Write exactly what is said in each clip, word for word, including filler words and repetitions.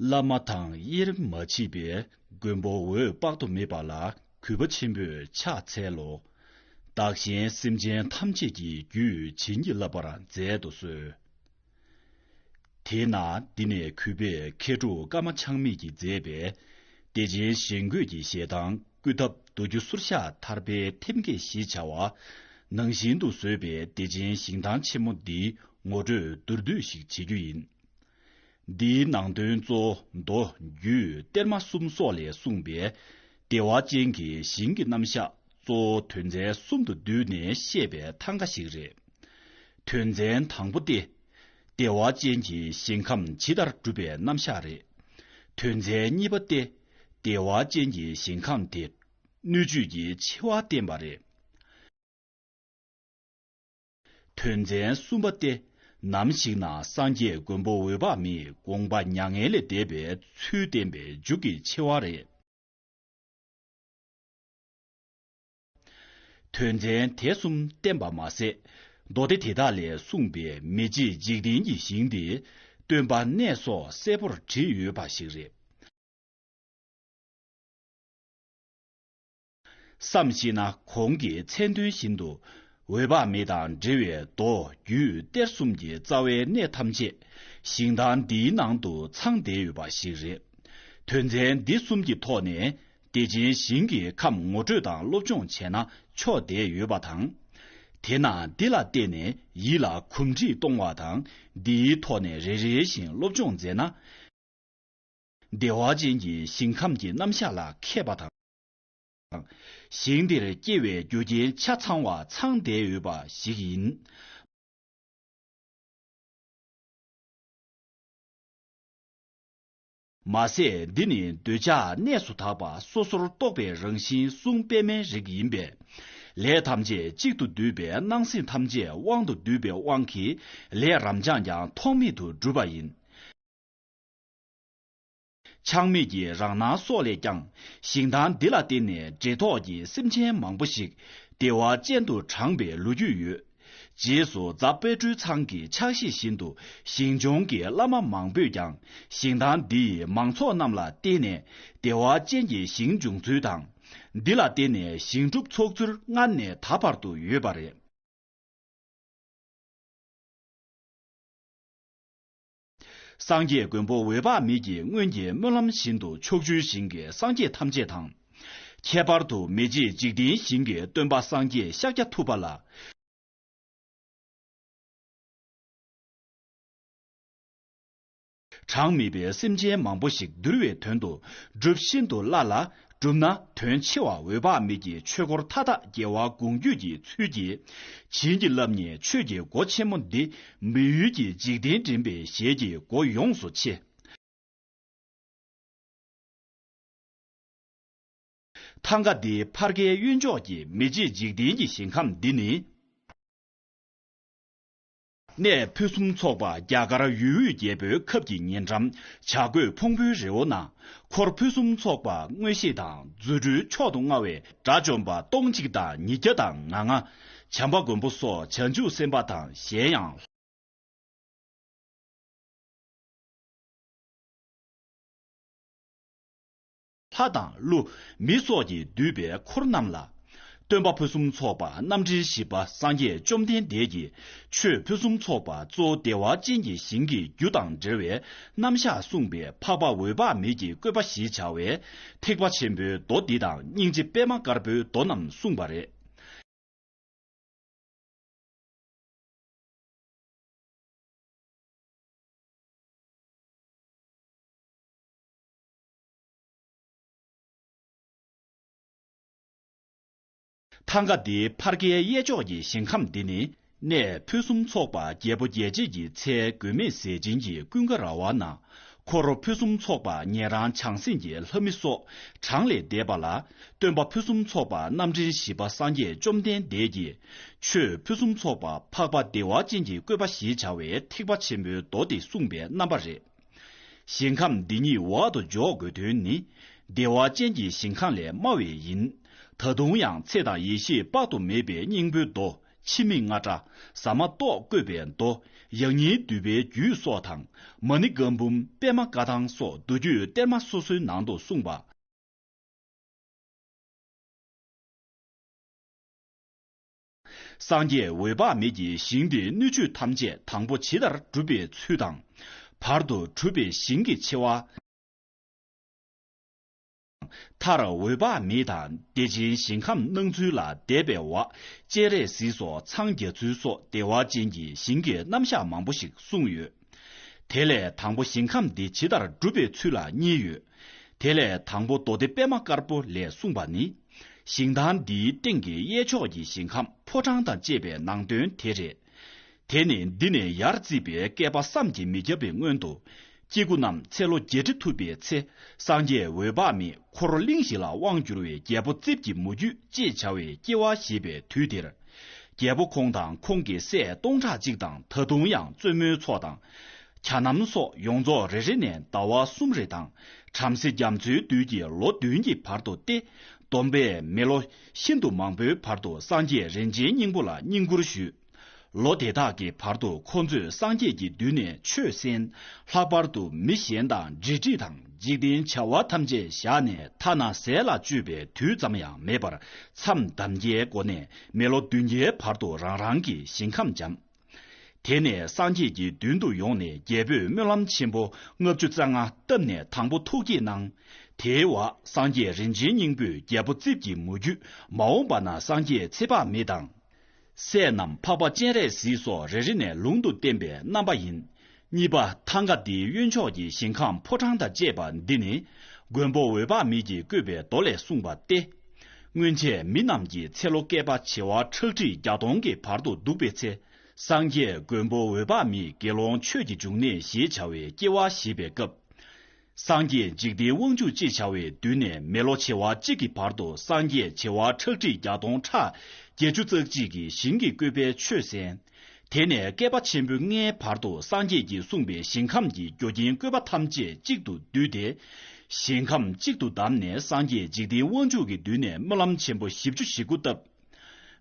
བླ་མ་དང་དབྱེར་མ་མཆིས་པའི་མགོན་པོ་འོད་དཔག་ཏུ་མེད་པ་ལ་གུས་པ་ཆེན་པོས་ཕྱག་འཚལ་ལོ། བདག་གཞན་སེམས་ཅན་ཐམས་ཅད་ཀྱི་རྒྱུད་བྱིན་གྱིས་བརླབ་པར་མཛད་དུ་གསོལ། དེས་ན་འདི་ནས་གུས་པས་མཁས་གྲུབ་ཀརྨ་ཆགས་མེད་ཀྱིས་མཛད་པའི་བདེ་ཆེན་ཞིང་བཀོད་ཀྱི་ཞལ་ཐང་བཀོད་ཐབས་མདོ་རྒྱུད་ཟུར་བཞག་ཐར་པའི་ཐེམ་སྐས་ཞེས་བྱ་བ་ནང་བཞིན་དུ་བཟོས་པའི་བདེ་ཆེན་ཞིང་ཐང་ཆེན་མོ་འདིའི་ངོ་སྤྲོད་མདོར་བསྡུས་ཤིག་བྱེད་རྒྱུ་ཡིན། འདིའི་ནང་དོན་གཙོ་བོ་མདོ་རྒྱུད་གཏེར་མ་གསུམ་སོགས་ལས་གསུངས་པའི་བདེ་བ་ཅན་གྱི་ཞིང་གི་རྣམ་གཞག་གཙོ་བོ་དོན་ཚན་གསུམ་དུ་བསྡུས་ནས་བཤད་པའི་ཐང་ག་ཞིག་རེད། དོན་ཚན་དང་པོ་སྟེ། བདེ་བ་ཅན་གྱི་ཞིང་ཁམས་ཇི་ལྟར་གྲུབ་པའི་རྣམ་གཞག་རེད། དོན་ཚན་གཉིས་པ་སྟེ། བདེ་བ་ཅན་གྱི་ཞིང་ཁམས་དེ་སྣོད་བཅུད་ཀྱི་ཆེ་བ་བསྟན་པ་རེད། དོན་ཚན་གསུམ་པ་སྟེ། ནམ་ཞིག་ན་སངས་རྒྱས་མགོན་པོ་འོད་དཔག་མེད་དགོངས་པ་མྱ་ངན་ལས་འདས་པའི་ཚུལ་བསྟན་པའི་མཇུག་གི་ཆེ་བ་རེད། དོན་ཚན་དེ་གསུམ་བསྟན་པ་མ་ཟད། མདོ་སྡེ་དེ་དག་ལས་གསུངས་པའི་མི་མཇེད་འཇིག་རྟེན་གྱི་ཞིང་དེ་སྟོན་པ་གནས་སོགས་གསལ་པོར་བྲིས་ཡོད་པ་ཞིག་རེད། བསམ་ཤེས་ན་གོང་གི་མཚན་དོན་བཞིན་དུ་འོད་དཔག་མེད་དང་འབྲེལ་བའི་མདོ་རྒྱུད་གཏེར་གསུམ་གྱི་རྩ་བའི་གནད་ཐམས་ཅད་ཞིང་ཐང་འདིའི་ནང་དུ་ཚང་བསྡད་ཡོད་པ་ཞིག་རེད། དོན་ཚན་འདི་གསུམ་གྱི་ཐོག་ནས་བདེ་ཆེན་ཞིང་གི་ཁམས་ངོ་སྤྲོད་དང་སློབ་སྦྱོང་བྱས་ན་ཆོག་བསྡད་ཡོད་པ་དང་། དེས་ན་འདི་ལ་བརྟེན་ནས་ཡིད་ལ་གོམས་འདྲིས་གཏོང་བ་དང་འདིའི་ཐོག་ནས་རེ་རེ་བཞིན་སློབ་སྦྱོང་མཛད་ན། བདེ་བ་ཅན་གྱི་ཞིང་ཁམས་ཀྱི་རྣམ་གཞག་ལ་མཁས་པ་དང་། ཞིང་འདིར་སྐྱེ་བའི་རྒྱུ་རྐྱེན་ཆ་ཚང་བ་ཚང་བསྡད་ཡོད་པ་ཞིག་ཡིན། མ་ཟད་འདི་ནི་འདོད་ཆགས་གནས་སུ་དག་པ་སོ་སོར་རྟོག་པའི་རང་བཞིན་གསུང་པདྨའི་རིགས་ཡིན་པས། ལས་ཐམས་ཅད་གཅིག་ཏུ་བསྡུས་པའི་སྣང་སེམས་ཐམས་ཅད་དབང་དུ་བསྡུས་པའི་དབང་གིས་ལས་རབ་འབྱམས་ཀྱང་ཐོགས་མེད་དུ་འགྲུབ་པ་ཡིན། ཆགས་མེད་ཀྱི་རང་སྣང་སོགས་ལས་ཀྱང་ཞིང་ཐང་འདི་ལ་བརྟེན་ནས་འབྲས་ཐོག་གི་སེམས་ཅན་མང་པོ་ཞིག་བདེ་བ་ཅན་དུ་དྲངས་པའི་ལོ་རྒྱུས་ཡོད། རྗེས་སུ་རྫ་དཔལ་སྤྲུལ་ཚང་གི་ཕྱག་བཞེས་བཞིན་དུ་ཞིང་སྐྱོང་གི་བླ་མ་མང་པོས་ཀྱང་ཞིང་ཐང་འདི་ཡི་མང་ཚོགས་རྣམས་ལ་བརྟེན་ནས་བདེ་བ་ཅན་གྱི་ཞིང་འབྱུང་ཚུལ་དང་། འདི་ལ་བརྟེན་ནས་ཞིང་སྒྲུབ་ཚོགས་ཚུལ་སྔར་ནས་ད་བར་དུ་ཡོད་པ་རེད། སངས་རྒྱས་མགོན་པོ་འོད་དཔག་མེད་ཀྱིས་སྔོན་གྱི་སྨོན་ལམ་བཞིན་དུ་ཕྱོགས་བཅུའི་ཞིང་གི་སངས་རྒྱས་ཐམས་ཅད་དང་། ཁྱད་པར་དུ་མི་མཇེད་འཇིག་རྟེན་ཞིང་གི་སྟོན་པ་སངས་རྒྱས་ཤཱཀྱ་ཐུབ་པ་ལ། གྲངས་མེད་པའི་སེམས་ཅན་མང་པོ་ཞིག་འདུལ་བའི་དོན་དུ་སྒྲུབ་ཤིན་ཏུ་སླ་ལ། བསྒྲུབས་ན་དོན་ཆེ་བ་འོད་དཔག་མེད་ཀྱི་ཆོས་སྐོར་མཐའ་དག་རྒྱལ་བ་དགོངས་བརྒྱུད་ཀྱི་ཚུལ་གྱིས་བྱིན་གྱིས་བརླབས་ནས་ཆོས་ཀྱི་སྒོ་ཆེན་མོ་འདི་མི་ཡུལ་གྱི་འཇིག་རྟེན་འདྲེན་པའི་ཞལ་གྱི་སྒོ་ཡོངས་སུ་ཕྱེ། ཐང་ག་འདིའི་ཕར་ཁའི་གཡོན་ཕྱོགས་ཀྱི་མི་མཇེད་འཇིག་རྟེན་གྱི་ཞིང་ཁམས་འདི་ནི། གནས་ཕུན་སུམ་ཚོགས་པ་རྒྱ་གར་ཡུལ་དབུས་རྒྱལ་པོའི་ཁབ་ཀྱི་ཉེ་འགྲམ་བྱ་རྒོད་ཕུང་པོའི་རི་བོ་ན། འཁོར་ཕུན་སུམ་ཚོགས་པ་མངོན་ཤེས་དང་རྫུ་འཕྲུལ་མཆོག་ཏུ་མངའ་བའི་དགྲ་བཅོམ་པ་སྟོང་གཅིག་དང་ཉིས་བརྒྱ་དང་ང་ལྔ། བྱམས་པ་མགོན་པོ་སོགས་བྱང་ཆུབ་སེམས་དཔའ་དང་གཞན་ཡང་། ལྷ་དང་ཀླུ་མི་སོགས་ཀྱིས་འདུས་པའི་འཁོར་རྣམས་ལ། སྟོན་པ་ཕུན་སུམ་ཚོགས་པ་རྣམ་འདྲེན་བཞི་པ་སངས་རྒྱས་བཅོམ་ལྡན་འདས་ཀྱིས་ཆོས་ཕུན་སུམ་ཚོགས་པ་གཙོ་བོ་བདེ་བ་ཅན་གྱི་ཞིང་གི་རྒྱུ་དང་འབྲེལ་བའི་རྣམ་གཞག་གསུངས་པས་འཕགས་པ་འོད་དཔག་མེད་ཀྱི་བཀོད་པ་ཞེས་བྱ་བའི་ཐེག་པ་ཆེན་པོའི་མདོ་འདི་དང་སྙིང་རྗེ་པད་མ་དཀར་པོའི་མདོ་རྣམས་གསུངས་པ་རེད། ཐང་ག་འདིའི་ཕར་ཁའི་གཡས་ཕྱོགས་ཀྱི་ཞིང་ཁམས་འདི་ནི། གནས་ཕུན་སུམ་ཚོགས་པ་རྒྱལ་པོ་རྒྱལ་བྱེད་ཀྱི་ཚལ་མགོན་མེད་ཟས་སྦྱིན་གྱི་ཀུན་དགའ་ར་བ་ན། འཁོར་ཕུན་སུམ་ཚོགས་པ་ཉན་རང་བྱང་སེམས་ཀྱི་ལྷ་མི་སོགས་གྲངས་ལས་འདས་པ་ལ། སྟོན་པ་ཕུན་སུམ་ཚོགས་པ་རྣམ་འདྲེན་བཞི་པ་སངས་རྒྱས་བཅོམ་ལྡན་འདས་ཀྱིས། ཆོས་ཕུན་སུམ་ཚོགས་པ་འཕགས་པ་བདེ་བ་ཅན་གྱི་བཀོད་པ་ཞེས་བྱ་བའི་ཐེག་པ་ཆེན་པོའི་མདོ་དེ་གསུངས་པའི་རྣམ་པ་རེད། ཞིང་ཁམས་འདི་ཉིད་འོག་ཏུ་འཇོག་དགོས་དོན་ནི། བདེ་བ་ཅན་གྱི་ཞིང་ཁམས་ལས་དམའ་བས་ཡིན། ད་དུང་ཡང་ཚེ་དང་ཡེ་ཤེས་དཔག་ཏུ་མེད་པའི་སྙིང་པོའི་མདོ་ འཆི་མེད་རྔ་སྒྲ། ཟ་མ་ཏོག་བཀོད་པའི་མདོ། ཡང་སྙིང་འདུས་པའི་རྒྱུད་སོགས་དང་། མ་ཎི་བཀའ་འབུམ། པདྨ་བཀའ་ཐང་སོགས་མདོ་རྒྱུད་གཏེར་མ་སོ་སོའི་ནང་དུ་གསུངས་པ། སངས་རྒྱས་འོད་དཔག་མེད་ཀྱི་ཞིང་དེའི་སྣོད་བཅུད་ཐམས་ཅད་དང་པོ་ཇི་ལྟར་གྲུབ་པའི་ཚུལ་དང་། བར་དུ་གྲུབ་པའི་ཞིང་གི་ཆེ་བ། མཐར་འོད་དཔག་མེད་དང་བདེ་ཆེན་ཞིང་ཁམས་སྣང་ཚུལ་ལ་འདས་པའི་བར་སྤྱན་རས་གཟིགས་སོགས་འཚང་རྒྱ་ཚུལ་སོགས་བདེ་བ་ཅན་གྱི་ཞིང་གི་རྣམ་གཞག་མང་པོ་ཞིག་གསུངས་ཡོད། དེ་ལས་དང་པོ་ཞིང་ཁམས་འདི་ཇི་ལྟར་གྲུབ་པའི་ཚུལ་ལ་གཉིས་ཡོད། དེ་ལས་དང་པོ་མདོ་སྡེ་པདྨ་དཀར་པོ་ལས་གསུངས་པ་ནི། ཞིང་ཐང་འདིའི་སྟེང་གི་གཡས་ཕྱོགས་ཀྱི་ཞིང་ཁམས་ཕོ་བྲང་དང་བཅས་པའི་ནང་དོན་དེ་རེད། དེ་ནི་འདི་ནས་ཡར་བརྩིས་པའི་བསྐལ་པ་བསམ་གྱིས་མི་ཁྱབ་པའི་སྔོན་དུ། སྐྱེ་དགུ་རྣམས་ཚེ་ལོ་བརྒྱད་ཁྲི་ཐུབ་པའི་ཚེ། སངས་རྒྱས་འོད་དཔག་མེད་འཁོར་གླིང་བཞི་ལ་དབང་བསྒྱུར་བའི་རྒྱལ་པོ་རྩིབས་ཀྱི་མུ་རྒྱུད་ཅེས་བྱ་བའི་སྐྱེ་བ་བཞེས་པའི་དུས་དེར། རྒྱལ་པོ་ཁོང་དང་ཁོང་གི་སྲས་སྟོང་ཕྲག་གཅིག་དང་ད་དུང་ཡང་བཙུན་མོའི་ཚོགས་དང་། བྱ་རྣམས་སོགས་ཡོངས་རྫོགས་རེ་རེ་ནས་ཟླ་བ་གསུམ་རེ་དང་། བྲམ་ཟེ་རྒྱ་མཚོའི་རྡུལ་གྱིས་ལོ་བདུན་གྱི་བར་དུ་སྟེ། བསྡོམས་པས་མི་ལོ་ཤིན་ཏུ་མང་པོའི་བར་དུ་སངས་རྒྱས་རིན་ཆེན་སྙིང་པོ་ལ་བསྙེན་བཀུར་ཞུས། ལོ་དེ་དག་གི་བར་དུ་ཁོ་ཚོས་སངས་རྒྱས་ཀྱི་མདུན་ནས་ཆོས་གསན། ལྷག་པར་དུ་མི་གཞན་དང་འབྲེལ་འདྲིས་དང་འཇིག་རྟེན་བྱ་བ་ཐམས་ཅད་བཞག་ནས་ཐ་ན་ཟས་ལ་སྤྱོད་པའི་དུས་ཙམ་ཡང་མེད་པར་མཚམས་དམ་བཅའི་སྒོ་ནས་མི་ལོ་བདུན་བརྒྱའི་བར་དུ་རང་རང་གི་ཞིང་ཁམས་འབྱམས། དེ་ནས་སངས་རྒྱས་ཀྱི་མདུན་དུ་ཡོང་ནས་རྒྱལ་པོས་སྨོན་ལམ་ཆེན་པོ་ལྔ་བཅུ་རྩ་ལྔ་བཏབ་ནས་དང་པོ་ཐུགས་བསྐྱེད་གནང་། དེའི་བར་སངས་རྒྱས་རིན་ཆེན་སྙིང་པོས་རྒྱལ་པོ་རྩིབས་ཀྱི་མུ་རྒྱུད་མ་འོངས་པ་ན་སངས་རྒྱས་ཚེ་དཔག་མེད་དང་། སྲས་རྣམས་འཕགས་པ་སྤྱན་རས་གཟིགས་སོགས་རེ་རེ་ནས་ལུང་དུ་བསྟན་པའི་རྣམ་པ་ཡིན། གཉིས་པ་ཐང་ག་འདིའི་གཡོན་ཕྱོགས་ཀྱི་ཞིང་ཁམས་ཕོ་བྲང་དང་བཅས་པ་འདི་ནི། མགོན་པོ་འོད་དཔག་མེད་ཀྱིས་བཀོད་པའི་མདོ་ལས་གསུངས་པ་སྟེ། སྔོན་ཆད་མི་རྣམས་ཀྱི་ཚེ་ལོ་བསྐལ་པ་བྱེ་བ་ཁྲག་ཁྲིག་བརྒྱ་སྟོང་གི་བར་དུ་འདུག་པའི་ཚེ། སངས་རྒྱས་མགོན་པོ་འོད་དཔག་མེད་དགེ་སློང་ཆོས་ཀྱི་འབྱུང་གནས་ཞེས་བྱ་བའི་སྐྱེ་བ་བཞེས་པའི་སྐབས། སངས་རྒྱས་འཇིག་རྟེན་དབང་ཕྱུག་ཅེས་བྱ་བའི་མདུན་ནས་མི་ལོ་བྱེ་བ་གཅིག་གི་བར་དུ་སངས་རྒྱས་བྱེ་བ་ཁྲག་ཁྲིག་བརྒྱ་སྟོང་ཕྲག་བརྒྱད་ཅུ་རྩ་གཅིག་གིས་ཞིང་གི་བཀོད་པའི་ཆོས་གསན། དེ་ནས་བསྐལ་པ་ཆེན་པོ་ལྔའི་བར་དུ་སངས་རྒྱས་ཀྱིས་གསུངས་པའི་ཞིང་ཁམས་ཀྱི་རྒྱུ་རྐྱེན་བཀོད་པ་ཐམས་ཅད་གཅིག་ཏུ་བསྡུས་ཏེ། ཞིང་ཁམས་གཅིག་ཏུ་བསྡམས་ནས་སངས་རྒྱས་འཇིག་རྟེན་དབང་ཕྱུག་གི་མདུན་ནས་སྨོན་ལམ་ཆེན་པོ་བཞི་བཅུ་ཞེ་དགུ་བཏབ།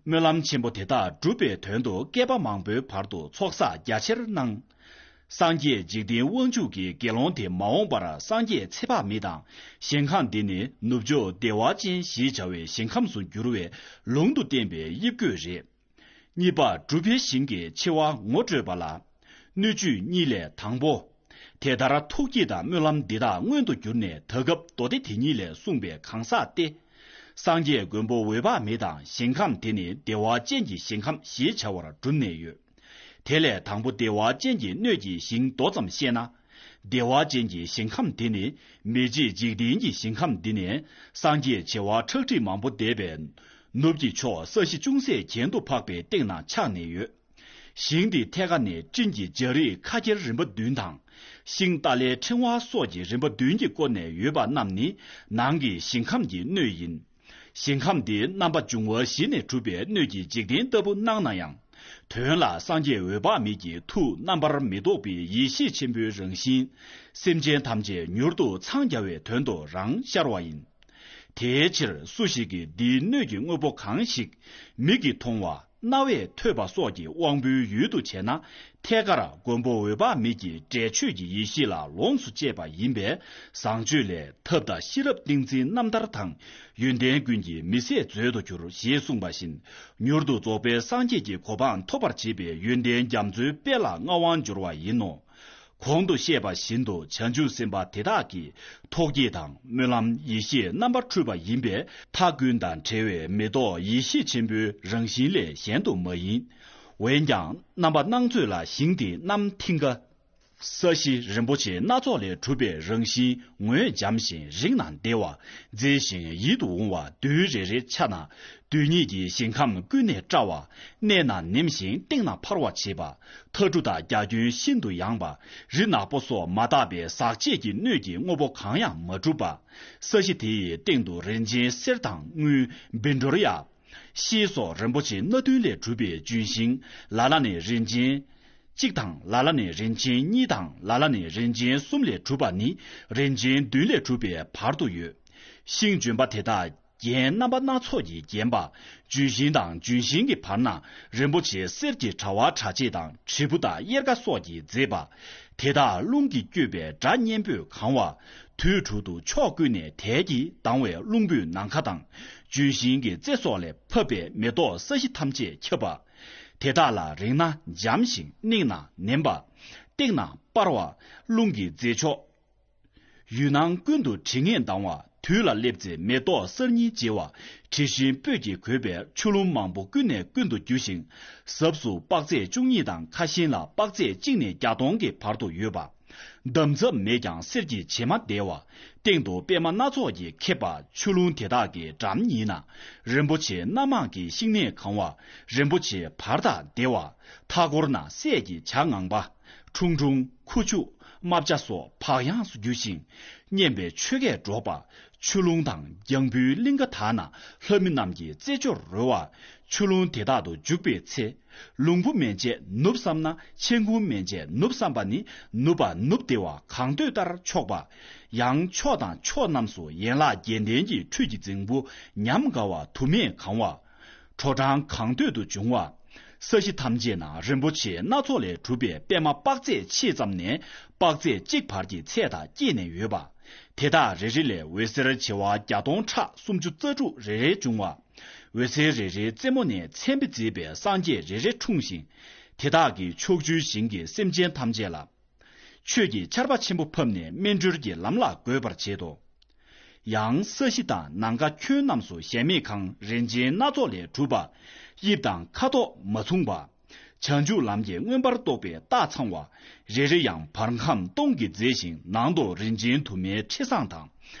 སྨོན་ལམ་ཆེན་པོ་དེ་དག་སྒྲུབ་པའི་དོན་དུ་བསྐལ་པ་མང་པོའི་བར་དུ་ཚོགས་བསགས་རྒྱ་ཆེར་གནང་། སངས་རྒྱས་འཇིག་རྟེན་དབང་ཕྱུག་གི་དགེ་སློང་དེ་མ་འོངས་པར་སངས་རྒྱས་ཚེ་དཔག་མེད་དང་ཞིང་ཁམས་འདི་ནི་ནུབ་ཕྱོགས་བདེ་བ་ཅན་ཞེས་བྱ་བའི་ཞིང་ཁམས་སུ་འགྱུར་བའི་ལུང་དུ་བསྟན་པའི་དབྱིབས་བཀོད་རེད། གཉིས་པ་སྒྲུབ་པའི་ཞིང་གི་ཆེ་བ་ངོ་སྤྲོད་པ་ལ། སྣོད་བཅུད་གཉིས་ལས་དང་པོ། དེ་ལྟར་ཐུགས་བསྐྱེད་དང་སྨོན་ལམ་འདི་དག་མངོན་དུ་གྱུར་ནས་ད་སྐབས་མདོ་སྡེ་དེ་ཉིད་ལས་གསུངས་པའི་གང་ཟག་སྟེ། སངས་རྒྱས་མགོན་པོ་འོད་དཔག་མེད་དང་ཞིང་ཁམས་དེ་ནི་བདེ་བ་ཅན་གྱི་ཞིང་ཁམས་ཞེས་བྱ་བར་གྲུབ་ནས་ཡོད། དེ་ལས་དང་པོ་བདེ་བ་ཅན་གྱི་སྣོད་ཀྱི་ཞིང་མདོ་ཙམ་བཤད་ན། བདེ་བ་ཅན་གྱི་ཞིང་ཁམས་དེ་ནི་མི་མཇེད་འཇིག་རྟེན་གྱི་ཞིང་ཁམས་འདི་ནས་སངས་རྒྱས་བྱེ་བ་ཁྲག་ཁྲིག་མང་པོ་འདས་པའི་ནུབ་ཀྱི་ཕྱོགས་ས་གཞི་ཅུང་ཟད་གྱེན་དུ་འཕགས་པའི་སྟེང་ན་ཆགས་ནས་ཡོད། ཞིང་འདི་ཐད་ཀ་ནས་སྤྲིན་གྱི་འཇའ་རིས་ཁ་ཁྱེར་རིམ་པ་བདུན་དང་། ཤིང་ཏཱ་ལའི་ཕྲེང་བ་སོགས་ཀྱི་རིམ་པ་བདུན་གྱིས་བསྐོར་ནས་ཡོད་པ་རྣམས་ནི་ནང་གི་ཞིང་ཁམས་ཀྱི་སྣོད་ཡིན། ཞིང་ཁམས་འདི་རྣམ་པ་འབྱུང་བ་བཞི་ནས་གྲུབ་པའི་སྣོད་ཀྱི་འཇིག་རྟེན་ལྟ་བུ་སྣང་ན་ཡང་། དོན་ལ་སངས་རྒྱས་འོད་དཔག་མེད་ཀྱི་ཐུགས་རྣམ་པར་མི་རྟོག་པའི་ཡེ་ཤེས་ཆེན་པོའི་རང་བཞིན། སེམས་ཅན་ཐམས་ཅད་མྱུར་དུ་འཚང་རྒྱ་བའི་དོན་དུ་རང་ཤར་བ་ཡིན། དེའི་ཕྱིར་སུ་ཞིག་གིས་འདིའི་སྣོད་ཀྱི་དངོས་པོ་གང་ཞིག་མིག་གིས་མཐོང་བ། རྣ་བས་ཐོས་པ་སོགས་ཀྱི་དབང་པོའི་ཡུལ་དུ་བྱས་ན། ཐད་ཀར་མགོན་པོ་འོད་དཔག་མེད་ཀྱི་འབྲས་ཆོས་ཀྱི་ཡེ་ཤེས་ལ་ལོངས་སུ་སྤྱད་པ་ཡིན་པས། བཟང་སྤྱོད་ལས་ཐབས་དང་ཤེས་རབ་ཏིང་འཛིན་རྣམ་ཐར་དང་། ཡོན་ཏན་ཀུན་གྱི་མི་ཟད་མཛོད་དུ་གྱུར། ཞེས་གསུངས་པ་བཞིན། མྱུར་དུ་རྫོགས་པའི་སངས་རྒྱས་ཀྱི་གོ་འཕང་ཐོབ་པར་བྱེད་པའི་ཡོན་ཏན་རྒྱ་མཚོའི་དཔལ་ལ་མངའ་དབང་འབྱོར་བ་ཡིན་ནོ། གོང་དུ་བཤད་པ་བཞིན་དུ་བྱང་ཆུབ་སེམས་དཔའ་དེ་དག་གིས་ཐུགས་བསྐྱེད་དང་སྨོན་ལམ་ཡེ་ཤེས་རྣམ་པར་འཕྲུལ་པ་ཡིན་པས། མཐའ་ཀུན་དང་བྲལ་བའི་མེ་ཏོག་ཡེ་ཤེས་ཆེན་པོའི་རང་བཞིན་ལས་གཞན་དུ་མ་ཡིན། འོན་ཀྱང་རྣམ་པར་སྣང་ཚོད་ལ་ཞིང་དེའི་གནམ་མཐིང་ག། ས་གཞི་རིན་པོ་ཆེ་སྣ་ཚོགས་ལས་གྲུབ་པའི་རང་བཞིན་ངོས་འཇམ་ཞིང་རིགས་ན་བདེ་བ། མཛེས་ཤིང་ཡིད་དུ་འོང་བ་རྡུལ་རེ་རེ་ཆ་ན། རྡུལ་སྙེད་ཀྱི་ཞིང་ཁམས་ཀུན་ནས་བཀྲ་བ། གནས་ན་ནེམ་ཞིང་སྟེང་ན་འཕར་བར་བྱེད་པ། ཐ་གྲུ་དང་རྒྱ་ཁྱོན་ཤིན་ཏུ་ཡངས་པ། རི་ནག་པོ་སོགས་མ་དག་པའི་ཟག་བཅས་ཀྱི་སྣོད་ཀྱི་དངོས་པོ་གང་ཡང་མ་གྲུབ་པ། ས་གཞི་དེ་ཡི་སྟེང་དུ་རིན་ཆེན་གསེར་དང་དངུལ་བཻ་ཌཱུརྱ། ཤེལ་སོགས་རིན་པོ་ཆེ་སྣ་བདུན་ལས་གྲུབ་པའི་ལྗོན་ཤིང་ལ་ལ་ནས་རིན་ཆེན་གཅིག་དང་། ལ་ལ་ནས་རིན་ཆེན་གཉིས་དང་། ལ་ལ་ནས་རིན་ཆེན་གསུམ་ལས་གྲུབ་པ་ནི་རིན་ཆེན་བདུན་ལས་གྲུབ་པའི་བར་དུ་ཡོད། ཤིང་ལྗོན་པ་དེ་དག་ རྒྱན་རྣམ་པ་སྣ་ཚོགས་ཀྱིས་བརྒྱན་པ། ལྗོན་ཤིང་དང་ལྗོན་ཤིང་གི་བར་ན་རིན་པོ་ཆེ་གསེར་གྱི་དྲ་བ་དྲ་ཕྱེད་དང་དྲིལ་བུ་དང་གཡེར་ཁ་སོགས་ཀྱིས་མཛེས་པ། དེ་དག་རླུང་གིས་བསྐྱོད་པའི་སྒྲ་སྙན་པོས་གང་བ། དུས་དྲུག་ཏུ་ཕྱོགས་ཀུན་ནས་དལ་གྱིས་ལྡང་བའི་རླུང་བུས་ནམ་མཁའ་དང་། ལྗོན་ཤིང་གི་རྩེ་སོགས་ལས་ཕབ་པའི་མེ་ཏོག་ས་གཞི་ཐམས་ཅད་ཁྱབ་པ། དེ་དག་ལ་རིང་ན་འཇམ་ཞིང་སྙིང་ན་ནེམ་པ། སྟེང་ན་སྤར་བ། རླུང་གི་མཛེས་ཕྱོགས། ཡུལ་སྣང་ཀུན་ཏུ་དྲི་ངད་ལྡང་བ། དུས་ལ་སླེབས་ཚེ་མེ་ཏོག་གསར་རྙིང་བརྗེ་བ། དྲི་ཞིམ་སྤོས་ཀྱིས་གོས་པའི་ཆུ་ཀླུང་མང་པོ་ཀུན་ནས་ཀུན་ཏུ་རྒྱུ་ཞིང་། ཟབས་སུ་དཔག་ཚད་བཅུ་གཉིས་དང་ཁ་ཤིན་ལ་དཔག་ཚད་གཅིག་ནས་བརྒྱ་སྟོང་གི་བར་དུ་ཡོད་པ། འདམ་རྫབ་མེད་ཀྱང་གསེར་གྱི་བྱེ་མ་བརྡལ་བ། སྟེང་དུ་པད་མ་སྣ་ཚོགས་ཀྱིས་ཁེབས་པ། ཆུ་ཀླུང་དེ་དག་གི་འགྲམ་ཉིད་ན། རིན་པོ་ཆེ་སྣ་མང་གི་ཤིང་ནད་གང་བ། རིན་པོ་ཆེ་བར་དག་བརྡལ་བ། མཐའ་བསྐོར་ན་སྲས་ཀྱི་བྱ་ངང་པ། ཁྲུང་ཁྲུང་། ཁུ་བྱུག་རྨ་བྱ་སོགས་བག་ཡངས་སུ་རྒྱུ་ཞིང་། སྙན་པའི་ཆོས་སྐད་སྒྲོག་པ། ཆུ་ཀླུང་དང་རྒྱང་བུའི་གླིང་ག་དག་ན་ལྷ་མི་རྣམས་ཀྱི་རྩེད་འཇོར་རོལ་བ། ཆུ་ཀླུང་དེ་དག་ཏུ་འཇུག་པའི་ཚེ། ལུང་བུ་མན་ཆད་ནུབ་བསམ་ན་མཆན་ཁུང་མན་ཆད་ནུབ་བསམ་པ་ནི་ནུབ་པ་ནུབ་བདེ་བ་གང་འདོད་ལྟར་ཆོག་པ། ཡང་ཕྱོགས་དང་ཕྱོགས་རྣམས་སུ་ཡན་ལག་བརྒྱད་ལྡན་གྱི་ཁྲུས་ཀྱི་རྫིང་བུ་ཉམས་དགའ་བ་དུ་མས་གང་བ། དྲོ་གྲང་གང་འདོད་དུ་འབྱུང་བ། ས་གཞི་ཐམས་ཅད་ན་རིན་པོ་ཆེ་སྣ་ཚོགས་ལས་གྲུབ་པའི་པད་མ་དཔག་ཚད་ཕྱེད་ཙམ་ནས་དཔག་ཚད་གཅིག་བར་གྱི་ཚད་དང་བསྐྱེད་ནས་ཡོད་པ། དེ་དག་རེ་རེ་ལས་འོད་ཟེར་བྱེ་བ་བརྒྱ་སྟོང་ཕྲག་སུམ་ཅུ་རྩ་དྲུག་རེ་རེ་འབྱུང་བ། འོད་ཟེར་རེ་རེའི་རྩེ་མོ་ནས་མཚན་དཔེ་མཛེས་པའི་སངས་རྒྱས་རེ་རེ་འཁྲུངས་ཤིང་། དེ་དག་གིས་ཕྱོགས་བཅུའི་ཞིང་གི་སེམས་ཅན་ཐམས་ཅད་ལ། ཆོས་ཀྱི་ཆར་པ་ཆེན་པོ་ཕབ་ནས་སྨིན་གྲོལ་གྱི་ལམ་ལ་འགོད་པར་བྱེད་དོ། ཡང་ས་གཞི་དང་ནམ་མཁའ་ཁྱོན་རྣམས་སུ་གཞལ་མེད་ཁང་རིན་ཆེན་སྣ་ཚོགས་ལས་གྲུབ་པ། དབྱིབས་དང་ཁ་དོག་མ་མཚུངས་པ། བྱང་ཆུབ་ལམ་གྱི་མངོན་པར་རྟོགས་པའི་རྟགས་ཚང་བ། རེ་རེ་ཡང་བར་ཁམས་སྟོང་གིས་མཛེས་ཤིང་ནང་དུ་རིན་ཆེན་དུ་མའི་ཁྲི་བཟང་དང་།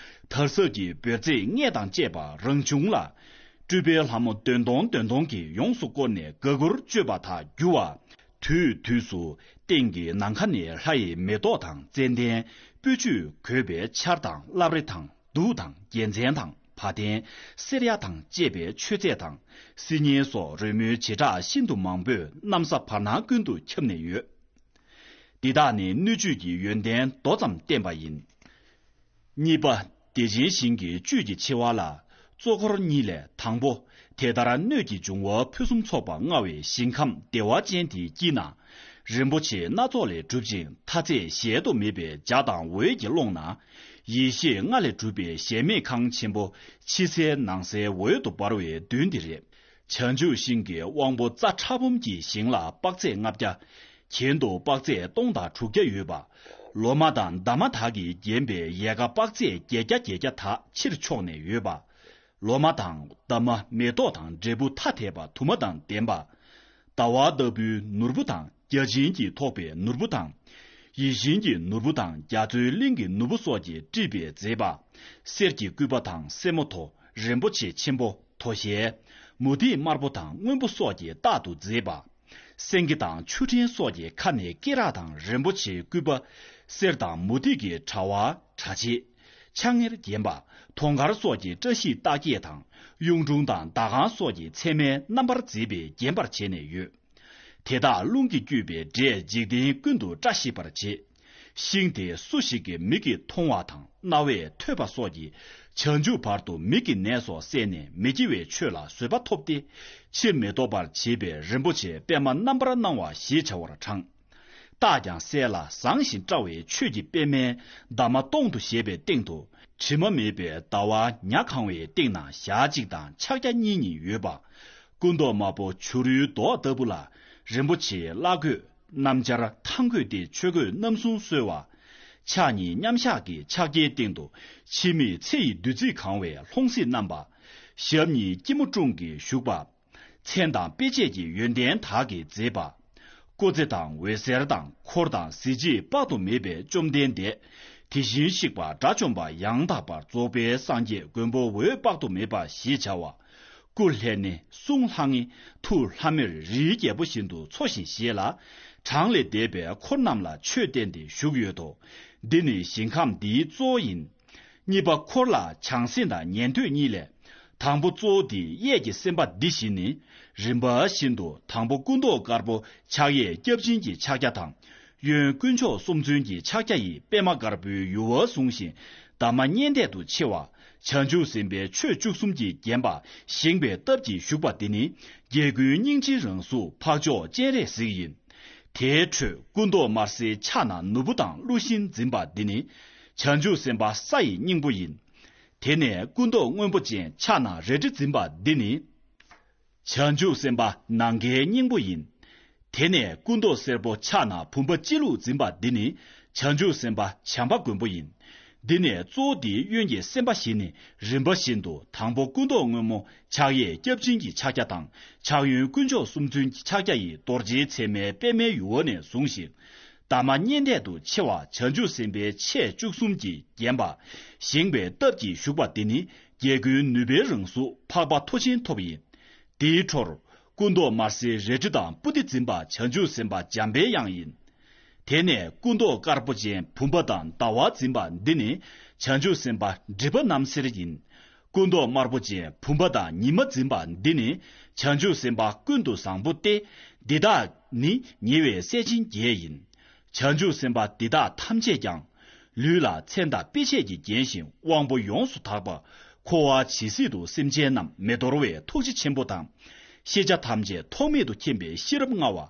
དར་ཟབ་ཀྱི་འབོལ་རྩེད་སྔས་དང་བཅས་པ་རང་བྱུང་ལ། སྤྲུལ་པའི་ལྷ་མོ་བདུན་སྟོང་བདུན་སྟོང་གིས་ཡོངས་སུ་བསྐོར་ནས་དགའ་མགུར་སྤྱོད་པ་དག་རྒྱུ་བ། དུས་དུས་སུ་སྟེང་གི་ནམ་མཁའ་ནས་ལྷ་ཡི་མེ་ཏོག་དང་ཙན་དན། སྤོས་ཆུས་གོས་པའི་ཆར་དང་བླ་རེ་དང་གདུགས་དང་རྒྱལ་མཚན་དང་བ་དན། སེར་ཡག་དང་བཅས་པའི་མཆོད་རྫས་དང་། སིལ་སྙན་སོགས་རོལ་མོའི་བྱེ་བྲག་ཤིན་ཏུ་མང་པོས་གནམ་ས་བར་སྣང་ཀུན་ཏུ་ཁྱབ་ནས་ཡོད། འདི་དག་ནི་སྣོད་བཅུད་ཀྱི་ཡོན་ཏན་མདོ་ཙམ་བསྟན་པ་ཡིན། གཉིས་པ། བདེ་ཆེན་ཞིང་གི་བཅུད་ཀྱི་ཆེ་བ་ལ། གཙོ་འཁོར་གཉིས་ལས་དང་པོ། དེ་ལྟར་སྣོད་ཀྱི་འབྱུང་བ་ཕུན་སུམ་ཚོགས་པ་མངའ་བའི་ཞིང་ཁམས་བདེ་བ་ཅན་དེའི་དཀྱིལ་ན། རིན་པོ་ཆེ་སྣ་ཚོགས་ལས་གྲུབ་ཅིང་མཐའ་ཚད་གཞལ་དུ་མེད་པའི་འཇའ་དང་འོད་ཀྱི་ཀློང་ན། ཡེ་ཤེས་ལྔ་ལས་གྲུབ་པའི་གཞལ་མེད་ཁང་ཆེན་པོ་ཕྱི་གསལ་ནང་གསལ་འོད་དུ་འབར་བའི་མདུན་འདི་རེད། བྱང་ཆུབ་ཤིང་གི་དབང་པོ་རྩ་ཕྲ་སྦོམ་གྱི་ཞིང་ལ་དཔག་ཚད་ལྔ་བརྒྱ། གྱེན་དུ་དཔག་ཚད་སྟོང་དང་དྲུག་བརྒྱ་ཡོད་པ། ལོ་མ་དང་འདབ་མ་དག་གིས་བརྒྱན་པའི་ཡལ་ག་དཔག་ཚད་བརྒྱད་བརྒྱ་བརྒྱད་བརྒྱ་དག་ཕྱིར་ཕྱོགས་ནས་ཡོད་པ། ལོ་མ་དང་འདབ་མ་མེ་ཏོག་དང་འབྲས་བུ་ཐ་དད་པ་དུ་མ་དང་ལྡན་པ། ཟླ་བ་ལྟ་བུའི་ནོར་བུ་དང་བརྒྱ་བྱིན་གྱིས་ཐོགས་པའི་ནོར་བུ་དང་། ཡིད་བཞིན་གྱི་ནོར་བུ་དང་རྒྱ་མཚོའི་གླིང་གི་ནོར་བུ་སོགས་ཀྱིས་དཀྲིས་པའི་མཛེས་པ། གསེར་གྱི་སྐུད་པ་དང་སེན་མོ་ཐོ། རིན་པོ་ཆེ་ཆེན་པོ། དོ་ཤལ། མུ་ཏིག་དམར་པོ་དང་སྔོན་པོ་སོགས་ཀྱིས་རྟག་ཏུ་མཛེས་པ། སེང་གེ་དང་ཆུ་ཕྲན་སོགས་ཀྱི་ཁ་ནས་སྐེ་རགས་དང་རིན་པོ་ཆེའི་སྐུད་པ། གསེར་དང་མུ་ཏིག་གི་དྲ་བ། དྲ་ཕྱེད། ཆ་ངེར་བརྒྱན་པ། དུང་དཀར་སོགས་ཀྱི་བཀྲ་ཤིས་རྟགས་བརྒྱད་དང་། གཡུང་དྲུང་དང་ཟླ་ཁང་སོགས་ཀྱི་མཚན་མའི་རྣམ་པར་མཛེས་པས་བརྒྱན་པར་བྱས་ནས་ཡོད། དེ་དག་རླུང་གིས་བསྐྱོད་པའི་སྒྲས་འཇིག་རྟེན་ཀུན་ཏུ་བཀྲ་ཤིས་པར་བྱེད། ཤིང་དེ་སུ་ཞིག་གི་མིག་གིས་མཐོང་བ་དང་རྣ་བས་ཐོས་པ་སོགས་ཀྱིས་བྱང་ཆུབ་བར་དུ་མིག་གི་ནད་སོགས་བསལ་ནས་མི་སྐྱེ་བའི་ཆོས་ལ་བཟོད་པ་ཐོབ་སྟེ། ཕྱིར་མི་ལྡོག་པར་བྱེད་པའི་རིན་པོ་ཆེ་པད་མ་རྣམ་པར་སྣང་བ་ཞེས་བྱ་བར་གྲངས། རྟགས་ཀྱང་གསལ་ལ་བཟང་ཞིང་བཀྲ་བའི་ཆོས་ཀྱི་པད་མའི་འདབ་མ་སྟོང་དུ་བཞད་པའི་སྟེང་དུ། དྲི་མ་མེད་པའི་ཟླ་བ་ཉ་གང་བའི་སྟེང་ན་ཞག་གཅིག་དང་ཕྱག་རྒྱ་གཉིས་གཉིས་ཡོད་པ། སྐུ་མདོག་དམར་པོ་བྱུ་རུའི་མདོག་ལྟ་བུ་ལ། རིན་པོ་ཆེའི་བླ་གོས། སྣམ་སྦྱར་ཐང་གོས་ཏེ་ཆོས་གོས་རྣམ་གསུམ་གསོལ་བ། ཕྱག་གཉིས་མཉམ་བཞག་གི་ཕྱག་རྒྱའི་སྟེང་དུ། འཆི་མེད་ཚེ་ཡི་བདུད་རྩིས་གང་བའི་ལྷུང་བཟེད་བསྣམས་པ། ཞབས་གཉིས་སྐྱིལ་མོ་ཀྲུང་གིས་བཞུགས་པ། མཚན་དང་དཔེ་བྱད་ཀྱི་ཡོན་ཏན་དག་གིས་མཛེས་པ། སྐུ་ཚེ་དང་འོད་ཟེར་དང་འཁོར་དང་གཟི་བརྗིད་དཔག་ཏུ་མེད་པའི་བཅོམ་ལྡན་འདས། དེ་བཞིན་གཤེགས་པ་དགྲ་བཅོམ་པ་ཡང་དག་པར་རྫོགས་པའི་སངས་རྒྱས་མགོན་པོ་འོད་དཔག་ཏུ་མེད་པ་ཞེས་བྱ་བ། སྐུ་ལྷས་ནི་གསུང་ལྷང་ངེ། ཐུགས་ལྷམ་མེར་རིའི་རྒྱལ་པོ་བཞིན་དུ་འཚོ་ཞིང་གཞེས་ལ། གྲངས་ལས་འདས་པའི་འཁོར་རྣམས་ལ་ཆོས་བསྟན་ཏེ་བཞུགས་ཡོད་དོ། འདི་ནི་ཞིང་ཁམས་འདིའི་གཙོ་བོ་ཡིན། གཉིས་པ་འཁོར་ལ་བྱང་སེམས་དང་ཉན་ཐོས་གཉིས་ལས། དང་པོ་གཙོ་བོ་འདི་གཡས་ཀྱི་སེམས་དཔའ་འདི་བཞིན་ནི། རིམ་པ་བཞིན་དུ་དང་པོ་སྐུ་མདོག་དཀར་པོ་ཕྱག་གཡས་སྐྱབས་སྦྱིན་གྱི་ཕྱག་རྒྱ་དང་། གཡོན་དཀོན་མཆོག་གསུམ་མཚོན་གྱི་ཕྱག་རྒྱ་ཡིས་པད་མ་དཀར་པོའི་ཡུ་བ་བཟུང་ཞིང་འདབ་མ་སྙན་ལྡན་དུ་མཆེ་བ། བྱང་ཆུབ་སེམས་དཔའི་ཆོས་བཅུ་གསུམ་གྱིས་བརྒྱན་པ་བཞེངས་པའི་སྟབས་ཀྱིས་བཞུགས་པ་འདི་ནི། རྒྱལ་ཀུན་སྙིང་རྗེའི་རང་གཟུགས་འཕགས་མཆོག་སྤྱན་རས་གཟིགས་ཡིན། དེའི་ཁྲོད་སྐུ་མདོག་དམར་སེར་ཕྱག་ན་ནོར་བུ་དང་ཀླུ་ཤིང་འཛིན་པ་འདི་ནི། བྱང་ཆུབ་སེམས་དཔའ་ས་ཡི་སྙིང་པོ་ཡིན། དེ་ནས་སྐུ་མདོག་སྔོན་པོ་ཅན་ཕྱག་ན་རལ་གྲི་འཛིན་པ་འདི་ནི། བྱང་ཆུབ་སེམས་དཔའ་ནམ་མཁའི་སྙིང་པོ་ཡིན། དེ་ནས་སྐུ་མདོག་སེར་པོ་ཕྱག་ན་བུམ་པ་སྤྱི་བླུགས་འཛིན་པ་འདི་ནི། བྱང་ཆུབ་སེམས་དཔའ་བྱམས་པ་མགོན་པོ་ཡིན། འདི་ནས་གཙོ་བོ་འདིའི་གཡོན་གྱི་སེམས་དཔའ་བཞི་ནི། རིམ་པ་བཞིན་དུ་དང་པོ་སྐུ་མདོག་སྔོན་མོ་ཕྱག་གཡས་སྐྱབས་སྦྱིན་གྱི་ཕྱག་རྒྱ་དང་། ཕྱག་གཡོན་དཀོན་མཆོག་གསུམ་མཚོན་གྱི་ཕྱག་རྒྱ་ཡིས་རྡོ་རྗེའི་མཚན་མའི་པདྨའི་ཡུ་བ་ནས་བཟུང་ཞིང་། འདབ་མ་བརྙན་གཏད་དུ་ཕྱེ་བ་བྱང་ཆུབ་སེམས་དཔའི་ཆས་བཅུ་གསུམ་གྱིས་བརྒྱན་པ་བཞེངས་པའི་སྟབས་ཀྱིས་བཞུགས་པ་འདི་ནི། རྒྱལ་ཀུན་ནུས་པའི་རང་གཟུགས་འཕགས་པ་མཐོ་ཆེན་ཐོབ་ཡིན། དེའི་འཕྲོར། སྐུ་མདོག་དམར་སེར་རལ་གྲི་དང་པོ་ཏི་འཛིན་པ་བྱང་ཆུབ་སེམས་དཔའ་འཇམ་པའི་དབྱངས་ཡིན། དེ་ནས་སྐུ་མདོག་དཀར་པོ་ཅན་བུམ་པ་དང་ཟླ་བ་འཛིན་པ་འདི་ནི། བྱང་ཆུབ་སེམས་དཔའ་སྒྲིབ་པ་རྣམ་སེལ་ཡིན། སྐུ་མདོག་དམར་པོ་ཅན་བུམ་པ་དང་ཉི་མ་འཛིན་པ་འདི་ནི། བྱང་ཆུབ་སེམས་དཔའ་ཀུན་ཏུ་བཟང་པོ་སྟེ། འདི་དག་ནི་ཉེ་བའི་སྲས་ཆེན་བརྒྱད་ཡིན། བྱང་ཆུབ་སེམས་དཔའ་འདི་དག་ཐམས་ཅད་ཀྱང་། ལུས་ལ་མཚན་དང་དཔེ་བྱད་ཀྱིས་བརྒྱན་ཞིང་དབང་པོ་ཡོངས་སུ་དག་པ། འཁོར་བ་ཇི་སྲིད་དུ་སེམས་ཅན་རྣམས་མི་འདོར་བའི་ཐུགས་རྗེ་ཆེན་པོ་དང་། ཤེས་བྱ་ཐམས་ཅད་ཐོགས་མེད་དུ་མཁྱེན་པའི་ཤེས་རབ་མངའ་བ།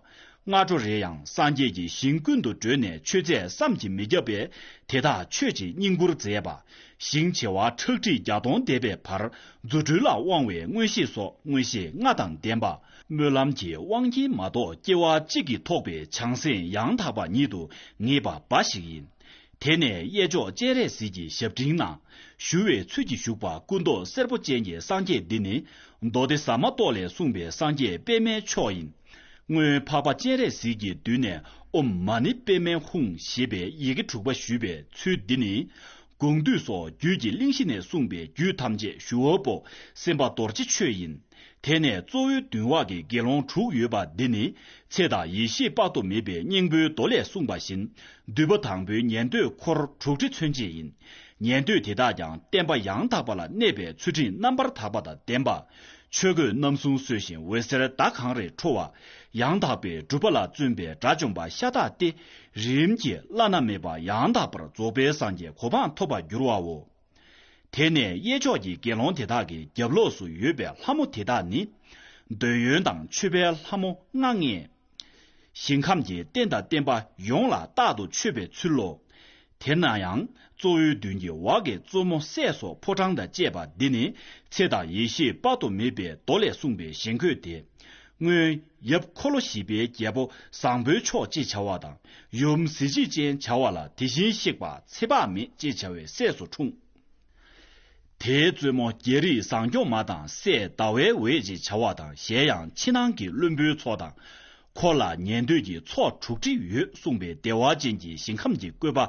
སྔ་དྲོ་རེ་ཡང་སངས་རྒྱས་ཀྱི་ཞིང་ཀུན་ཏུ་བགྲོད་ནས་མཆོད་རྫས་བསམ་གྱིས་མི་ཁྱབ་པས་དེ་དག་མཆོད་ཅིང་བསྙེན་བཀུར་མཛད་པ། ཞིང་བྱེ་བ་ཁྲག་ཁྲིག་བརྒྱ་སྟོང་འདས་པའི་བར་རྫུ་འཕྲུལ་ལ་དབང་བའི་མངོན་ཤེས་སོགས་མངོན་ཤེས་ལྔ་དང་ལྡན་པ། སྨོན་ལམ་གྱི་དབང་གིས་མ་གཏོགས་སྐྱེ་བ་གཅིག་གིས་ཐོགས་པའི་བྱང་སེམས་ཡང་དག་པ་ཉིད་དུ་ངེས་པ་འབའ་ཞིག་ཡིན། དེ་ནས་གཡས་ཕྱོགས་སྤྱན་རས་གཟིགས་ཀྱི་ཞབས་འབྲིང་ན། ཞུ་བའི་ཚུལ་གྱིས་བཞུགས་པ་སྐུ་མདོག་སེར་པོ་ཅན་གྱི་སངས་རྒྱས་འདི་ནི། མདོ་སྡེ་ཟ་མ་ཏོག་ལས་གསུངས་པའི་སངས་རྒྱས་པདྨའི་མཆོག་ཡིན། སྔོན་འཕགས་པ་སྤྱན་རས་གཟིགས་ཀྱི་མདུན་ནས་ཨོཾ་མ་ཎི་པདྨེ་ཧཱུྃ་ཞེས་པའི་ཡི་གེ་དྲུག་པ་ཞུས་པའི་ཚུལ་འདི་ནི། དགོངས་འདུས་སོགས་རྒྱུད་ཀྱི་གླེང་གཞི་ནས་གསུངས་པའི་རྒྱུད་ཐམས་ཅད་ཞུ་བ་པོ་སེམས་དཔའ་རྡོ་རྗེ་ཆོས་ཡིན། དེ་ནས་གཙོ་བོའི་མདུན་འོག་གི་དགེ་སློང་དྲུག་ཡོད་པ་འདི་ནི། ཚེ་དང་ཡེ་ཤེས་དཔག་ཏུ་མེད་པའི་སྙིང་པོའི་མདོ་ལས་གསུངས་པ་བཞིན། འདུས་པ་དང་པོའི་ཉན་ཐོས་འཁོར་དྲུག་ཁྲི་མཚོན་བྱེད་ཡིན། ཉན་ཐོས་དེ་དག་ཀྱང་བསྟན་པ་ཡང་དག་པ་ལ་གནས་པའི་ཚུལ་ཁྲིམས་རྣམ་པར་དག་པ་དང་ལྡན་པ། ཆོས་གོས་རྣམ་གསུམ་གསོལ་ཞིང་འོད་ཟེར་མདའ་གང་རེ་འཕྲོ་བ། ཡང་དག་པའི་སྒྲུབ་པ་ལ་བརྩོན་པའི་དགྲ་བཅོམ་པ་ཤ་སྟག་སྟེ། རིམ་གྱིས་བླ་ན་མེད་པ་ཡང་དག་པར་རྫོགས་པའི་སངས་རྒྱས་གོ་འཕང་ཐོབ་པར་འགྱུར་བའོ། དེ་ནས་གཡས་ཕྱོགས་ཀྱི་དགེ་སློང་དེ་དག་གི་རྒྱབ་ལོགས་སུ་ཡོད་པའི་ལྷ་མོ་དེ་དག་ནི། འདོད་ཡོན་དང་མཆོད་པའི་ལྷ་མོ་ལྔ་ལྔས། ཞིང་ཁམས་ཀྱི་རྟེན་དང་བརྟེན་པ་ཡོངས་ལ་རྟག་ཏུ་མཆོད་པའི་ཚུལ་ལོ། དེ་ན་ཡང་གཙོ་བོའི་མདུན་གྱི་འོག་གི་གཙོ་མོ་སྲས་སོགས་ཕོ་བྲང་དང་བཅས་པ་འདི་ནི་ཚེ་དང་ཡེ་ཤེས་དཔག་ཏུ་མེད་པའི་མདོ་ལས་གསུངས་པའི་ཞིང་བཀོད་དེ། སྔོན་ཡབ་འཁོར་ལོ་བཞི་པའི་རྒྱལ་པོ་བཟང་པོའི་མཆོག་ཅེས་བྱ་བ་དང་ཡུམ་གཟི་བརྗིད་ཅན་བྱ་བ་ལ་དེ་བཞིན་གཤེགས་པ་ཚེ་དཔག་མེད་ཅེས་བྱ་བའི་སྲས་སུ་འཁྲུངས། དེའི་གཙོ་མོ་རྒྱལ་རིགས་བཟང་སྐྱོང་མ་དང་སྲས་ཟླ་བའི་འོད་ཅེས་བྱ་བ་དང་གཞན་ཡང་ཕྱི་ནང་གི་བློན་པོའི་ཚོགས་དང་། འཁོར་ལ་ཉན་ཐོས་ཀྱི་ཚོགས་དྲུག་ཁྲི་ཡོད་གསུངས་པའི་བདེ་བ་ཅན་གྱི་ཞིང་ཁམས་ཀྱི་བཀོད་པ་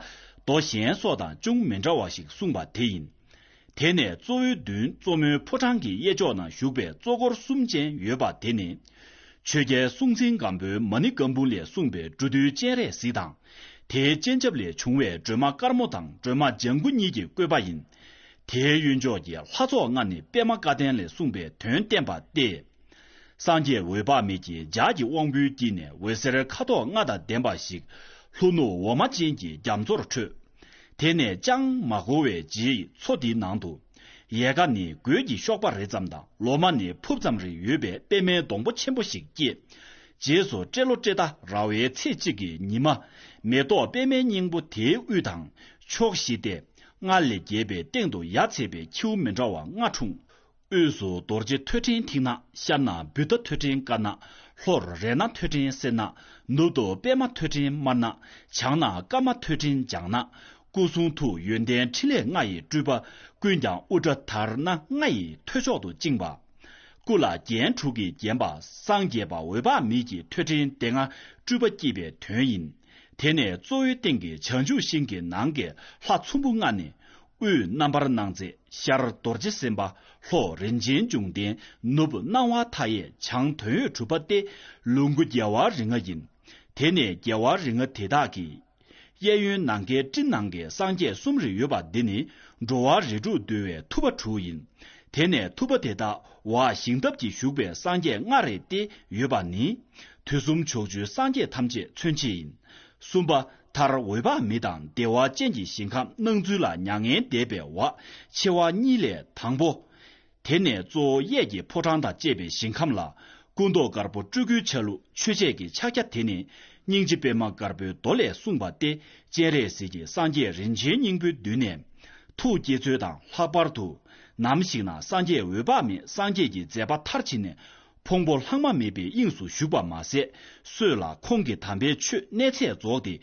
མདོ་གཞན་སོགས་དང་ཅུང་མི་འདྲ་བ་ཞིག་གསུངས་པ་དེ་ཡིན། དེ་ནས་གཙོ་བོའི་མདུན་གཙོ་མོའི་ཕོ་བྲང་གི་གཡས་ཕྱོགས་ན་བཞུགས་པའི་གཙོ་འཁོར་གསུམ་ཅན་ཡོད་པ་དེ་ནི། ཆོས་རྒྱལ་སྲོང་བཙན་སྒམ་པོའི་མ་ཎི་བཀའ་འབུམ་ལས་གསུངས་པའི་འགྲོ་འདུལ་སྤྱན་རས་གཟིགས་དང་། དེའི་སྤྱན་ཆབ་ལས་བྱུང་བའི་སྒྲོལ་མ་དཀར་མོ་དང་སྒྲོལ་མ་ལྗང་གུ་གཉིས་ཀྱི་བཀོད་པ་ཡིན། དེའི་གཡོན་ཕྱོགས་ཀྱི་ལྷ་ཚོགས་ལྔ་ནི་པདྨ་བཀའ་བསྟན་ལས་གསུངས་པའི་དོན་བསྟན་པ་སྟེ། སངས་རྒྱས་འོད་དཔག་མེད་ཀྱིས་ལྗགས་ཀྱི་དབང་པོའི་དཀྱིལ་ནས་འོད་ཟེར་ཁ་དོག་ལྔ་དང་ལྡན་པ་ཞིག་ལྷོ་ནུབ་འོ་མ་ཅན་གྱི་རྒྱ་མཚོར་འཕྲོས། དེ་ནས་ཅང་མ་འགོར་བའི་རྗེས་མཚོ་འདིའི་ནང་དུ། ཡལ་ག་ནི་གོས་ཀྱི་གཤོག་པ་རེ་ཙམ་དང་ལོ་མ་ནི་ཕུབ་ཙམ་རེ་ཡོད་པའི་པདྨའི་སྡོང་པོ་ཆེན་པོ་ཞིག་སྐྱེས། རྗེས་སུ་སྤྲེལ་ལོ་སྤྲེལ་ཟླ་ར་བའི་ཚེས་གཅིག་གི་ཉི་མ། མེ་ཏོག་པདྨའི་སྙིང་པོ་དེའི་དབུས་དང་ཕྱོགས་བཞི་སྟེ། སྔར་ལས་རྒྱས་པའི་སྟེང་དུ་ཡར་ཚད་པའི་ཁྱེའུ་མི་འདྲ་བ་ལྔ་འཁྲུངས། དབུས་སུ་རྡོ་རྗེ་ཐོད་ཕྲེང་མཐིང་ནག་ཤར་ན་བུདྡྷ་ཐོད་ཕྲེང་དཀར་ནག་ལྷོར་རཏྣ་ཐོད་ཕྲེང་སེར་ནག་ནུབ་ཏུ་པདྨ་ཐོད་ཕྲེང་དམར་ནག་བྱང་ན་ཀ་མ་ཐོད་ཕྲེང་ལྗང་ནག་སྐུ་གསུང་ཐུགས་ཡོན་ཏན་ཕྲིན་ལས་ལྔ་ཡི་སྤྲུལ་པ། ཀུན་ཀྱང་དབུ་སྐྲ་དར་སྣ་ལྔ་ཡི་ཐོད་མཆོག་ཏུ་བཅིངས་པ། སྐུ་ལ་རྒྱན་དྲུག་གིས་བརྒྱན་པ། སངས་རྒྱས་པ་འོད་དཔག་མེད་ཀྱི་ཐོད་ཕྲེང་སྡེ་ལྔ་སྤྲུལ་པ་བསྐྱེད་པའི་དོན་ཡིན། དེ་ནས་གཙོ་བོའི་སྟེང་གི་བྱང་ཆུབ་ཤིང་གི་ནང་གི་ལྷ་ཚོམ་བུ་ལྔ་ནི། དབུས་རྣམ་པར་སྣང་མཛད་ཤར་རྡོ་རྗེ་སེམས་དཔའ། ལྷོ་རིན་ཆེན་འབྱུང་ལྡན། ནུབ་སྣང་བ་མཐའ་ཡས་བྱང་དོན་ཡོད་གྲུབ་པ་སྟེ། ལོངས་སྐུ་རྒྱལ་བ་རིགས་ལྔ་ཡིན། དེ་ནས་རྒྱལ་བ་རིགས་ལྔ་དེ་དག་གི། གཡས་གཡོན་ནམ་མཁའི་སྤྲིན་ནང་གི་སངས་རྒྱས་གསུམ་རེ་ཡོད་པ་འདི་ནི་འགྲོ་བ་རིགས་དྲུག་འདུལ་བའི་ཐུབ་པ་དྲུག་ཡིན། དེ་ནས་ཐུབ་པ་དེ་དག་འོག་ཞིང་ཐབས་ཀྱིས་བཞུགས་པའི་སངས་རྒྱས་ལྔ་རེ་སྟེ་ཡོད་པ་ནི། དུས་གསུམ་ཕྱོགས་བཅུའི་སངས་རྒྱས་ཐམས་ཅད་མཚོན་བྱེད་ཡིན། གསུམ་པ། མཐར་འོད་དཔག་མེད་དང་བདེ་བ་ཅན་གྱི་ཞིང་ཁམས་སྣང་ཚུལ་ལ་མྱ་ངན་འདས་པའི་འོག་ཆེ་བ་གཉིས་ལས་དང་པོ། དེ་ནས་གཙོ་བོ་གཡས་ཀྱི་ཕོ་བྲང་དང་བཅས་པའི་ཞིང་ཁམས་ལ་སྐུ་མདོག་དཀར་པོ་སྤྲུལ་སྐུའི་ཆ་ལུགས་ཆོས་འཆད་ཀྱི་ཕྱག་རྒྱ་དེ་ནི་སྙིང་རྗེ་པད་མ་དཀར་པོའི་མདོ་ལས་གསུངས་པ་སྟེ། སྤྱན་རས་གཟིགས་ཀྱིས་སངས་རྒྱས་རིན་ཆེན་སྙིང་པོའི་མདུན་ནས་ཐུགས་བསྐྱེད་ཚུལ་དང་། ལྷག་པར་དུ་ནམ་ཞིག་ན་སངས་རྒྱས་འོད་དཔག་མེད་སངས་རྒྱས་ཀྱི་མཛད་པ་མཐར་ཕྱིན་ནས་ཕུང་པོ་ལྷག་མ་མེད་པའི་དབྱིངས་སུ་བཞུགས་པ་མ་ཟད། སྲོད་ལ་ཁོང་གི་དམ་པའི་ཆོས་གནད་ཚད་རྫོགས་ཏེ་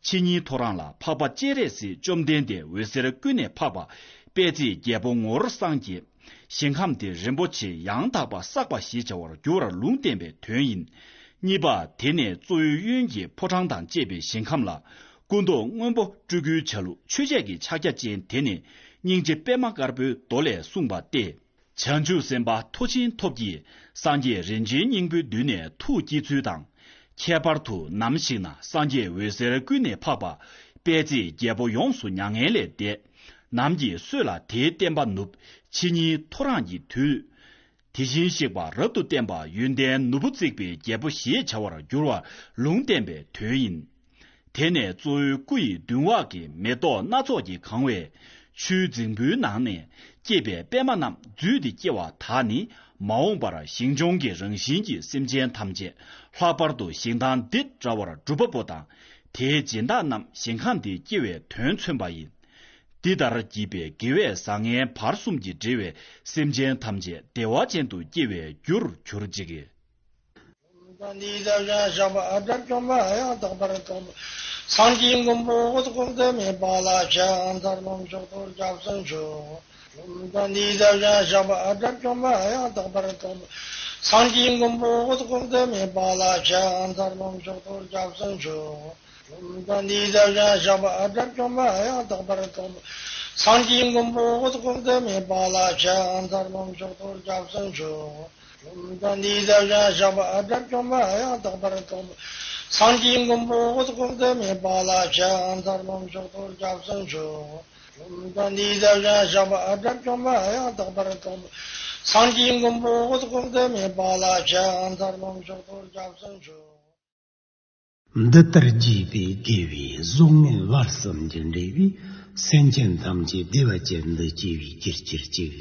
ཕྱི་ཉིན་ཐོ་རངས་ལ་འཕགས་པ་སྤྱན་རས་གཟིགས་བཅོམ་ལྡན་འདས་འོད་ཟེར་ཀུན་ནས་འཕགས་པ་པད་ཚལ་རྒྱལ་པོ་ངོར་སངས་རྒྱས། ཞིང་ཁམས་དེ་རིན་པོ་ཆེ་ཡང་དག་པར་བསགས་པ་ཞེས་བྱ་བར་འགྱུར་བར་ལུང་བསྟན་པའི་དོན་ཡིན། གཉིས་པ། དེ་ནས་གཙོ་བོའི་གཡོན་གྱི་ཕོ་བྲང་དང་བཅས་པའི་ཞིང་ཁམས་ལ། སྐུ་མདོག་སྔོན་པོ་སྤྲུལ་སྐུའི་ཆ་ལུགས་ཆོས་འཆད་ཀྱི་ཕྱག་རྒྱ་ཅན་དེ་ནི་སྙིང་རྗེ་པད་མ་དཀར་པོའི་མདོ་ལས་གསུངས་པ་སྟེ། བྱང་ཆུབ་སེམས་དཔའ་མཐོ་ཆེན་ཐོབ་ཀྱིས་སངས་རྒྱས་རིན་ཆེན་སྙིང་པོའི་མདུན་ནས་ཐུགས་བསྐྱེད་ཚུལ་དང་། ཁྱད་པར་དུ་ནམ་ཞིག་ན་སངས་རྒྱས་འོད་ཟེར་ཀུན་ནས་འཕགས་པ་པད་ཚལ་རྒྱལ་པོ་ཡོངས་སུ་མྱ་ངན་ལས་འདས། ནམ་གྱི་སྲོད་ལ་དེའི་བསྟན་པ་ནུབ། ཕྱི་ཉིན་ཐོ་རངས་ཀྱི་དུས། དེ་བཞིན་གཤེགས་པ་རབ་ཏུ་བརྟན་པ་ཡོན་ཏན་ནོར་བུ་བརྩེགས་པའི་རྒྱལ་པོ་ཞེས་བྱ་བར་འགྱུར་བར་ལུང་བསྟན་པའི་དོན་ཡིན། དེ་ནས་གཙོ་བོའི་སྐུ་ཡི་མདུན་འོག་གི་མེ་ཏོག་སྣ་ཚོགས་ཀྱིས་གང་བའི་ཆུའི་རྫིང་བུའི་ནང་ནས་སྐྱེས་པའི་པད་མ་རྣམས་བརྫུས་ཏེ་སྐྱེ་བ་དག་ནི། མ་འོངས་པར་ཞིང་སྦྱོང་གི་རང་བཞིན་གྱིས་སེམས་ཅན་ཐམས་ཅད་ལྷག་པར་དུ་ཞིང་ཐང་འདི་འདྲ་བར་སྒྲུབ་པ་པོ་དང་། དེའི་སྦྱིན་བདག་རྣམས་ཞིང་ཁམས་འདི་སྐྱེ་བའི་དོན་མཚོན་པ་ཡིན། འདི་ལྟར་བགྱིས་པའི་དགེ་བས་བཟང་ངན་བར་གསུམ་གྱིས་འབྲེལ་བའི་སེམས་ཅན་ཐམས་ཅད་བདེ་བ་ཅན་དུ་སྐྱེ་བའི་རྒྱུར་གྱུར་ཅིག་འདི་ལྟར་བཞག་པ་དགྲ་བཅོམ་པ་ཡང་དག་པར་རྟོགས་པའི་སངས་རྒྱས་མགོན་པོ་འོད་དཔག་ཏུ་མེད་པ་ལ་ཕྱག་འཚལ་ལོ། མཆོག་ཏུ་སྐྱབས་སུ་མཆིའོ། འདི་ལྟར་བཞག་པ་དགྲ་བཅོམ་པ་ཡང་དག་པར་རྟོགས་པའི་སངས་རྒྱས་མགོན་པོ་འོད་དཔག་ཏུ་མེད་པ་ལ་ཕྱག་འཚལ་ལོ། མཆོག་ཏུ་སྐྱབས་སུ་མཆིའོ། འདི་ལྟར་བཞག་པ་དགྲ་བཅོམ་པ་ཡང་དག་པར་རྟོགས་པའི་སངས་རྒྱས་མགོན་པོ་འོད་དཔག་ཏུ་མེད་པ་ལ་ཕྱག་འཚལ་ལོ། མཆོག་ཏུ་སྐྱབས་སུ་མཆིའོ། འདི་ལྟར་བཞག་པ་དགྲ་བཅོམ་པ་ཡང་དག་པར་རྟོགས་པའི་སངས་རྒྱས་མགོན་པོ་འོད་དཔག་ཏུ་མེད་པ་ལ་ཕྱག་འཚལ་ལོ། མཆོག་ཏུ་སྐྱབས་སུ་མཆིའོ། འདི་ལྟར་བཞག་པ་དགྲ་བཅོམ་པ་ཡང་དག་པར་རྟོགས་པའི་སངས་རྒྱས་མགོན་པོ་འོད་དཔག་ཏུ་མེད་པ་ལ་ཕྱག་འཚལ་ལོ། མཆོག་ཏུ་སྐྱབས་སུ་མཆིའོ། འདི་ལྟར་བགྱིས་པའི་དགེ་བའི་གཟུགས་བརྙན་ལ་གསུམ་གྱིས་འབྲེལ་བའི་སེམས་ཅན་ཐམས་ཅད་བདེ་བ་ཅན་དུ་སྐྱེ་བའི་རྒྱུར་གྱུར་ཅིག